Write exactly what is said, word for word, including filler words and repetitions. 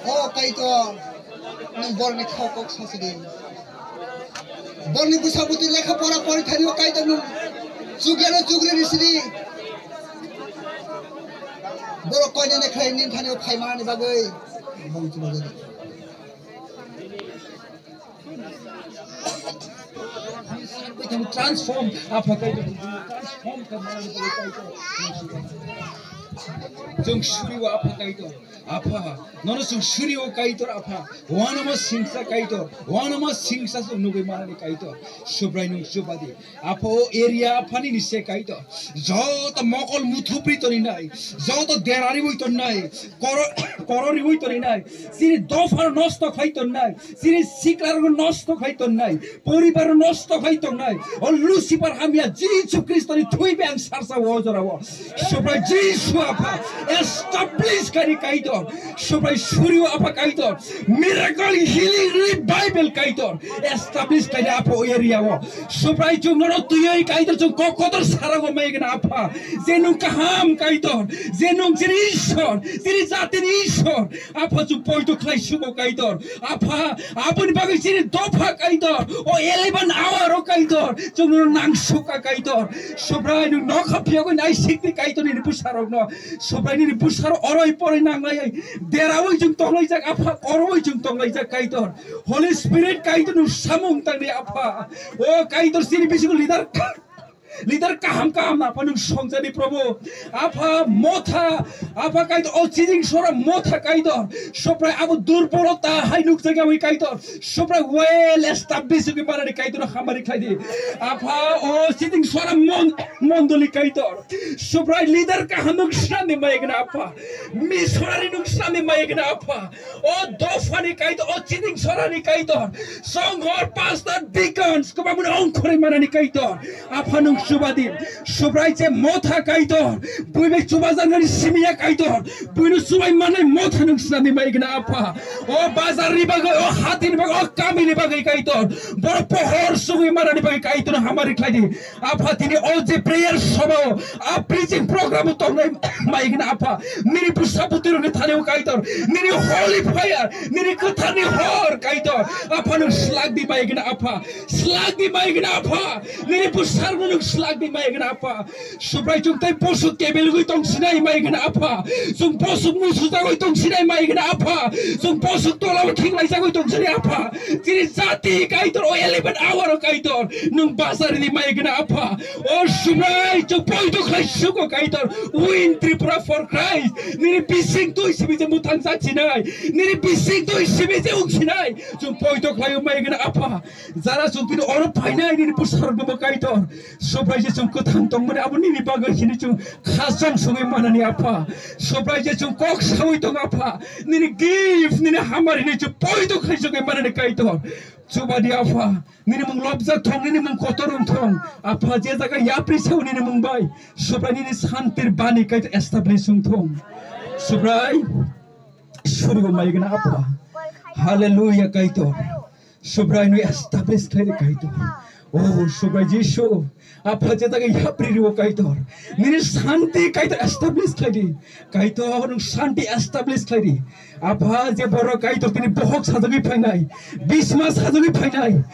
O Kaitor, nwng borni khao kok sasidi. Borni bwsa bwtwi lekha pora pori thani o Kaitor nwng chugyano chugri risidi. Borok koinene khlai nin thani o phaimani bagwi. Transform, Apha Kaitor, transform khe manani bagwi Kaitor. Chwng suri o Apha Kaitor, Apha, nono chwng suri o Kaitor, Apha, wanama singsa Kaitor, wanama singsa chwng nugwi manani Kaitor, Subrai nwng chubadi, Apha o area Apha nini se Kaitor, joto mokol muthupri toni nai, joto derari wi ton nai, koro, korori wi toni nai, chini dopha nosto khai ton nai, chini sikla rok nosto khai ton nai, poribar nosto khai ton nai. O Lucifer hamya Jisu Khristo ni thwi bai ang sarsa o jora o. Subrai Jisu Apha, establish khai ni Kaitor. Subrai suri o Apha Kaitor. Miracle, healing, revival Kaitor. Establish khai ni Apha o area o. Subrai chwng nono twiwi Kaitor chwng kok kotor sara go mai gana Apha. Je nwng kaham Kaitor. Je nwng chini Ishwar. Chini jatini Ishwar. Apha chwng poito khlai sugo Kaitor. Apha, aboni bagwi chini dopha Kaitor. O eleven hour o Kaitor. Chwngno nangsuka Kaitor. Subrai nwng nokha phiyogwi naisikni Kaitor nini bwsarokno. Subrai nini bwsarok oroi poroi nanglaiwi. Derawi chwng tonglaijak Apha, koroi chwng tonglaijak Kaitor. Holy Spirit Kaitor nwng samung tangni Apha. O Kaitor chini bisingo leader Leader kaham kaham Apha nwng songjani Prabhu. Apha motha, Apha Kaitor, o chini sora motha Kaitor. Subrai abo durbolota hai nukjagwi Kaitor. Subrai well establish wngwi manani Kaitor hamari khlaidi. Apha o chini sora mon-, mondoli Kaitor. Subrai leader kaham nwng swnamwi maigna Apha. Missionary nwng swnamwi maigna Apha. O dophani Kaitor, o chini sorani Kaitor. Songhor pastor, deacons, kwbangmani ongkhorwi manani Kaitor. Apha nwng chubadi. Subrai je motha Kaitor. Buibai chubajaknani simiya Kaitor. Buino chubai manai motha nwng swnamwi maigna Apha. O bazarni bagwi, o hatini bagwi, o kamini bagwi Kaitor. Borok pohor sugwi manani bagwi Kaitor hamari khlaidi. Apha tini o je prayer sabha o, a preaching program o tongnai maigna Apha. Nini bwsa bwtwi rokni thani o Kaitor. Nini holy fire, nini kwtharni hor Kaitor. Apha nwng slak di maigna Apha. Slak di maigna Apha. Nini bwsarokno nwng slak di maigna Apha. Subrai chwng tei bosuk kebelgwi tongsinai maigna Apha. Chwng bosuk musujagwi tongsinai maigna Apha. Chwng bosuk tolao thinglaijagwi tongsinai Apha. Chini jati Kaitor o eleven hour o Kaitor nwng bacharini maigna Apha. O Subrai chwng poito khlai sugo Kaitor. Win Tripura for Christ. Nini bising twi simi je muthang jachinai. Nini bising twi simi je ungsinai. Chwng poito khlai maigna Apha. Jara chwng tini oro phainai nini bwsarokno bo Kaitor. Subrai je chwng kwthang tongmani abo nini bagwi hini chwng khachang songwi manani Apha. Subrai je chwng kok sawi tong Apha. Nini gift, nini hamari ni chwng poito khlai songwi manani Kaitor. Chubadi Apha, nini mung lobjak thong, nini mung kotor wng thong. Apha je jaga yapri sao nini mung bai. Subrai nini santir bani Kaitor establish wng thong. Subrai, surigo maigna Apha. Hallelujah Kaitor. Subrai no establish khlai di Kaitor. Oh, Subrai Jisu. Apha je jaga yapri riwo Kaitor. Nini santi Kaitor establish khlai di. Kaitor nwng santi establish khlai di. Apha je borok Kaitor tini bohok sajagwi phainai. Bisma sajagwi phainai.